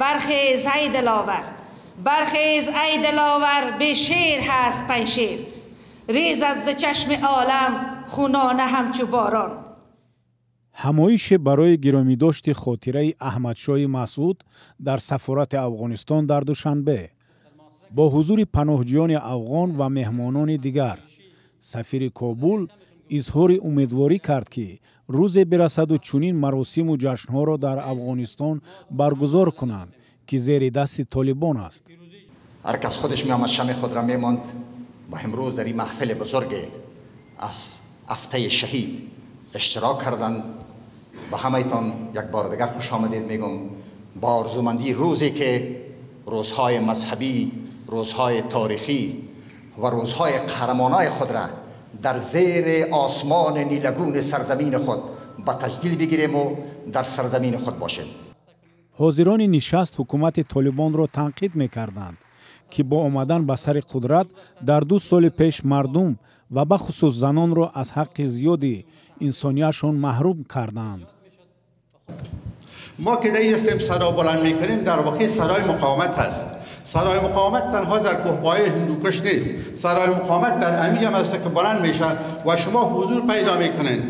Бархез ай диловар, бархез ай диловар, бе шер ҳаст Панҷшер. Резад зи чашми олам хунона ҳамчу борон. Ҳамоише барои гиромидошти хотираи Аҳмадшоҳи Масъуд дар сафорати Афғонистон дар Душанбе бо ҳузури паноҳҷӯёни афғон ва меҳмонони дигар. Сафири Кобул изҳори умедворӣ кард, ки рӯзе бирасаду чунин маросиму ҷашнҳоро дар Афғонистон баргузор кунанд, ки зери дасти Толибон аст. Ҳар кас худаш меомад, шами худро мемонд ва имрӯз дар ин маҳфили бузург аз ҳафтаи шаҳид иштирок карданд. Ба ҳамаитон як бор дигар хуш омадед мегӯм, бо орзумандии рӯзе ки рӯзҳои мазҳабӣ, рӯзҳои таърихӣ ва рӯзҳои қаҳрамонои худро дар зери осмони нилагуни сарзамини худ ба таҷлил бигирем ва дар сарзамини худ бошем. Ҳозирони нишаст ҳукумати Толибонро танқид мекарданд, ки бо омадан ба сари қудрат дар 2 соли пеш мардум ва бахусус занонро аз ҳаққи зиёди инсонияшон маҳрум карданд. ما که در هستیم صدا بلند میکنیم، در واقع صدای مقاومت هست. صدای مقاومت تنها در کوهپایه هندوکش نیست، صدای مقاومت در امی هم هست که بلند میشه و شما حضور پیدا میکنین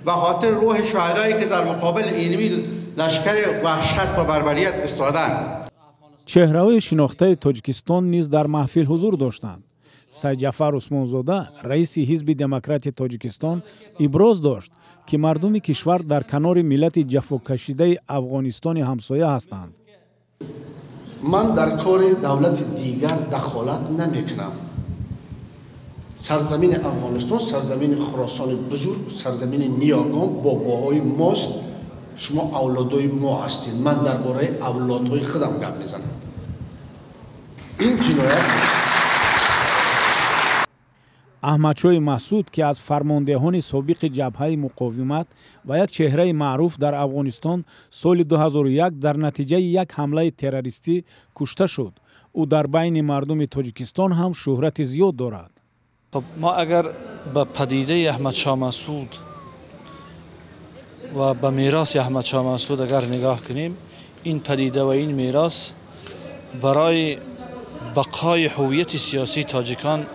و خاطر روح شهدایی که در مقابل اینمی لشکر وحشت و بربریت استادند. Чеҳраҳои шинохтаи Тоҷикистон низ дар маҳфил ҳузур доштанд. Сайдҷафар Усмонзода, раиси Ҳизби Демократи Тоҷикистон, иброз дошт, ки мардуми кишвар дар канори миллати ҷафокашидаи Афғонистони ҳамсоя ҳастанд. Ман дар кори давлати дигар дахолат намекунам. Сарзамини Афғонистон сарзамини Хуросони бузург, сарзамини ниёгон, бобоҳои мост. Шумо авлодои мо ҳастед. Ман дар бораи авлодҳои худам гап мезанам. Ин ҷиноят нест. Аҳмадшоҳи Масъуд, ки аз фармондеҳони собиқи Ҷабҳаи муқовимат ва як чеҳраи маъруф дар Афғонистон, соли 2001 дар натиҷаи як ҳамлаи террористӣ кушта шуд. Ӯ дар байни мардуми Тоҷикистон ҳам шӯҳрати зиёд дорад. خب، ما اگر به پدیده احمد شاه مسعود و به میراث احمد شاه مسعود اگر نگاه کنیم، این پدیده و این میراث برای بقای هویت سیاسی تاجیکان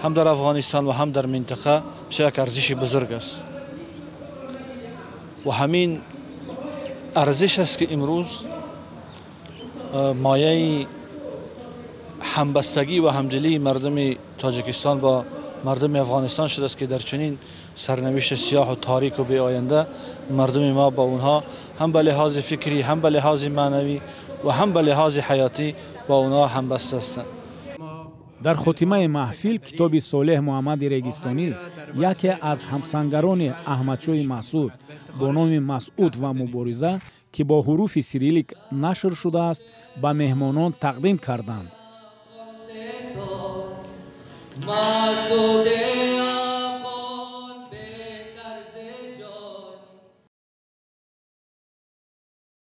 هم در افغانستان و هم در منطقه بسیار یک ارزش بزرگ است و همین ارزش است که امروز مایه همبستگی و همدلی مردم تاجیکستان با مردم افغانستان شده است که در چنین سرنوشت سیاه و تاریک و بی آینده مردم ما با اونها هم به لحاظ فکری، هم به لحاظ معنوی و هم به لحاظ حیاتی با اونها همبسته هستند. Дар хотимаи маҳфил китоби Солеҳ Муҳаммади Регистонӣ, яке аз ҳамсангарони Аҳмадшоҳи Масъуд, бо номи «Масъуд ва мубориза», ки бо ҳуруфи сирилик нашр шудааст, ба меҳмонон тақдим карданд. Масуд.